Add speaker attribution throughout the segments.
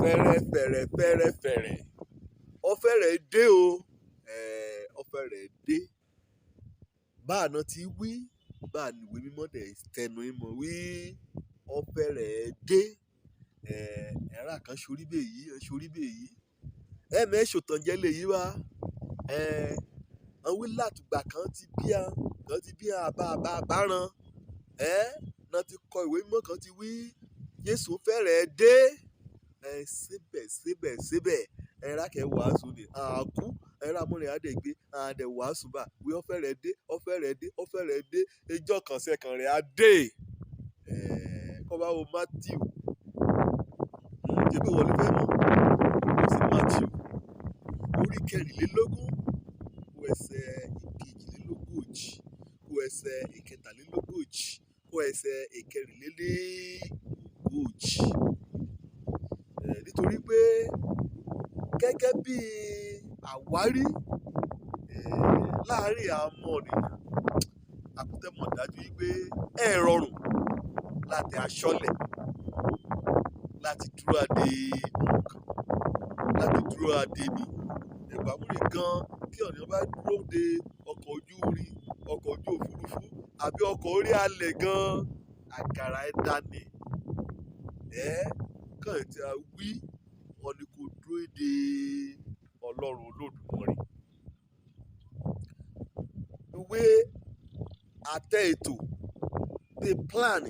Speaker 1: Fẹ̀rẹ̀ fẹ̀rẹ̀ fẹ̀rẹ̀ fẹ̀rẹ̀, ó fẹ́rẹ̀ dé o, ó fẹ́rẹ̀ dé. Báà náà ti wí, báà ní ìwé mímọ́ dẹ̀ tẹnu mọ́ wí, ó fẹ́rẹ̀ dé. Ẹ̀rá kan ṣorí bèyí, ṣorí bèyí. Ẹ̀mẹ́ ṣòtànjẹ́ lè yí wá. Wọ́n wí látìgbà kan ti bí a, kan ti bí a bá bá bá ran. Náà ti kọ ìwé mímọ́ kan ti wí, Jésù fẹ́rẹ̀ dé. Síbẹ̀ síbẹ̀ síbẹ̀, ẹ̀rá kẹ́ wàásù ni, à kú. Ẹ̀rá múrin á dẹ̀ gbé, à dẹ̀ wàásù bá. Wí ó fẹ́rẹ̀ dé, ó fẹ́rẹ̀ dé, ó fẹ́rẹ̀ dé. Ijọ́ kan sẹ́kàn rẹ̀ á dé. Kọ́ bá wo Matthew. Ṣé bí wọ́n lè fẹ́ mọ̀? Ó sì Matthew orí kẹrìnlélógún, kó ẹsẹ̀ ìkejìlélógójì, kó ẹsẹ̀ ìkẹtàlélógójì, kó ẹsẹ̀ ìkẹrìnlélógójì. Nítorí pé gẹ́gẹ́ bí àwárí, láàárín àwọn ọmọ ènìyàn, àkútẹ́ mọ̀ dájú wípé ẹ rọrùn láti aṣọ́lẹ̀, láti dúró de nǹkan, láti dúró de ni. Ẹ̀bà múrin gan kí ọ̀nìyàn bá dúró de ọkọ̀ ojú irin, ọkọ̀ ojú òfurufú àbí ọkọ̀ orí alẹ̀ gan, àgàrà ẹ̀dá ni. Kàn tí a wí, wọ́n ní kó dúró de Ọlọ́run Olódùmarè. Ìwé àtẹ ètò, the plan,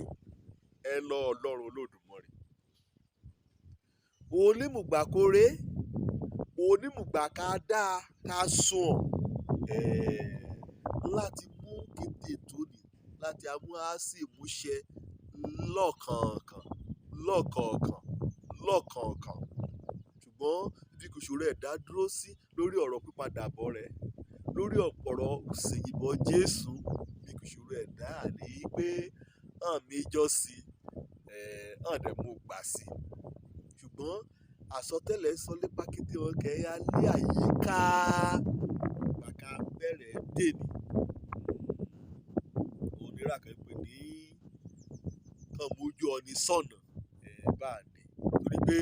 Speaker 1: ẹ lọ Ọlọ́run Olódùmarè. Onímùgbàkórè, onímùgbà ká dá ká sùn, láti mú kété ètò ní, láti mú á sì múṣẹ lọ́kànkàn, lọ́kọ̀ọ̀kan, lọ́kọ̀ọ̀kan. Ṣùgbọ́n bí kò ṣòro ẹ̀dá dúró sí lórí ọ̀rọ̀ pípadàbọ̀ rẹ̀, lórí ọ̀pọ̀rọ̀ ìsìnyìnbọn Jésù, bí kò ṣòro ẹ̀dá ní pé hàn mí jọ́ sí, hàn dẹ̀ mú gbà sí. Ṣùgbọ́n àsọtẹ́lẹ̀ sọ nípa kété wọn kẹ́ ya lé àyíká ìgbà ká bẹ̀rẹ̀ dé ni. Onírà kan pè ní kàn mójú ọni sọ̀nà, bá ní. Torí pé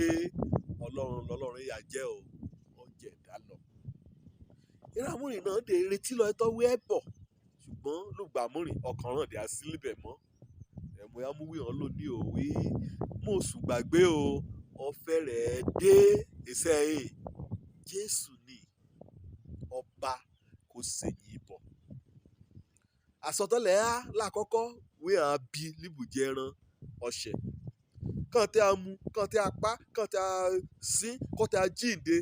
Speaker 1: Ọlọ́run lọ́lọ́run yà jẹ́ o, ó jẹ́ ẹ̀dá lọ. Ìràmúrìn náà dé retí lọ ẹ̀tọ́ wí ẹ̀ bọ̀. Ṣùgbọ́n lùgbàmúrìn ọkàn ràn dé asílíbẹ̀ mọ́. Ẹ̀mú amúwí hàn ló ní òwe. Mo sùn gbàgbé o, ó fẹ́rẹ̀ dé ìṣe ẹ̀. Jésù ni ọba kò ṣèyí bọ̀. Àsọtẹ́lẹ̀ á lákọ̀ọ́kọ́ wí hàn bí níbùjẹ ẹran ọ̀sẹ̀. Kàn tí a mú, kàn tí a pa, kàn tí a sín, kàn tí a jíǹde.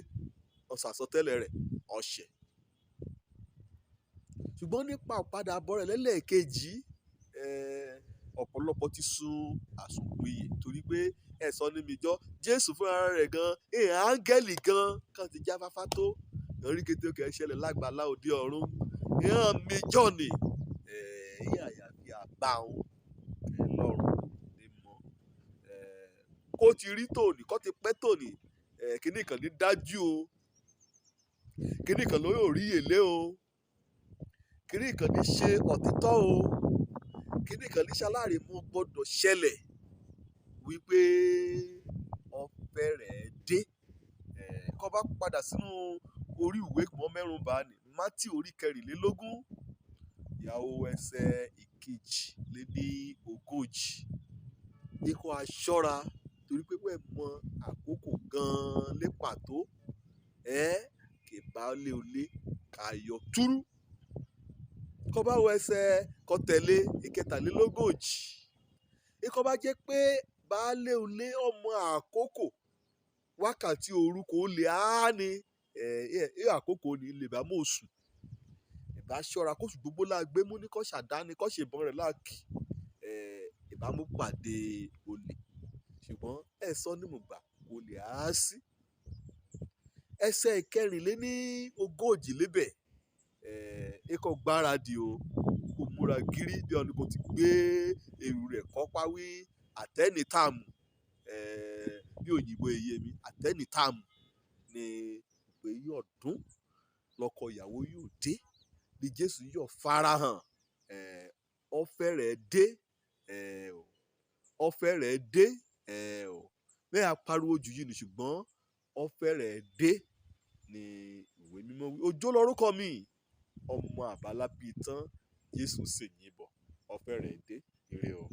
Speaker 1: Ọ̀sà àsọtẹ́lẹ̀ rẹ̀ ọ̀sẹ̀. Ṣùgbọ́n nípa ìpadàbọ̀ rẹ̀ lẹ́lẹ́kejì, ọ̀pọ̀lọpọ̀ ti sun àsùnpìyè torí pé ẹ̀sọ́ ní mi jọ́. Jésù fúnra rẹ̀ gan, ìhàn áńgẹ́lì gan kàn ti jáfáfá tó. Orí kété ó kẹ́ ṣẹlẹ̀ lágbàlá òde ọ̀run. Ìhàn mi jọ́ ni, ìyá àyàfi àbáhùn lọ́run ní mọ̀. Kó ti rí tòní, kó ti pẹ́ tòní, kíní kan ní dájú o. Kíní kan ló yóò rí èlé o. Kíní kan ní ṣe òtítọ́ o. Kíní kan ní ṣaláre mú gbọdọ̀ ṣẹlẹ̀ wípé ó fẹ́rẹ̀ dé. Kó bá padà sínú orí ìwé mọ́ mẹ́rùn bá ní Matthew orí kẹrìnlélógún, ìyàwó ẹsẹ̀ ìkejì lé ní ogójì. Ní kó a ṣọ́ra torí pé wẹ́ẹ̀ mọ àkókò gan-an ní pàtó. Kì bá lé olé ká yọ túrú. Kó bá wo ẹsẹ̀ kó tẹ̀lé ìkẹtàlélógójì. Ikọ́ bá jẹ́ pé baálé olé ọmọ àkókò wákàtí òru kò lè á ní, àkókò ni lè bá mọ̀ sùn. Ìbá ṣọ́ra kó sùn gbogbo la gbé mú ní kó ṣàdáni kó ṣe ìbọn rẹ̀ láàkì. Ìbá mú pàdé olè. Ṣùgbọ́n ẹ̀sọ́ ní mùgbà kò lè á sí. Ẹsẹ̀ ìkẹrìnléní ogójì lébẹ̀, ikọ̀ gbáradì o. Kò múra gírí bí ọ̀nì kò ti gbé èrù rẹ̀ kọ́pá wí àtẹ́nìtàmù. Bí òyìnbó eyé mi, àtẹ́nìtàmù ni pé yóò dún lọ́kọ ìyàwó yóò dé bí Jésù yóò farahàn. Ó fẹ́rẹ̀ dé, ó fẹ́rẹ̀ dé, Bẹ́ẹ̀ a pariwo jù yìí ni, ṣùgbọ́n ó fẹ́rẹ̀ dé ní ìwé mímọ́ wí. Òjó lorúkọ mi, ọmọ àbálá bíi tán. Jésù sì yín bọ̀, ó fẹ́rẹ̀ dé. Ire o.